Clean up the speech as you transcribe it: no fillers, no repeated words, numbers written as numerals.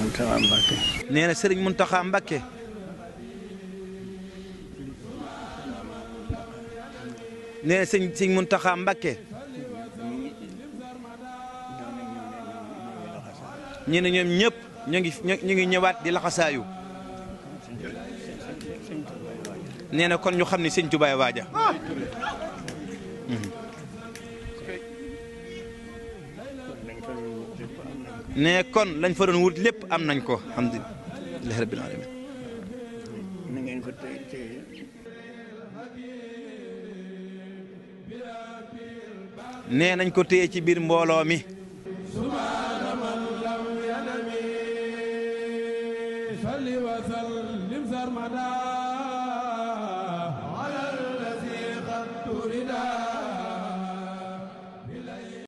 Mountakha Mbacké. nee na Serigne Mountakha Mbacké. nee na sëñ Mountakha Mbacké. ñu ne ñoom ñëpp ñu ngi ñëwaat di laxasaayu. nee na kon ñu xam ne sëñ Tubaay waaja. nee kon lañ fa doon wut lépp am nañ ko alhamdulilah rabbil alamin. na ngeen ko téye. nee nañ ko téye ci biir mbooloo mi.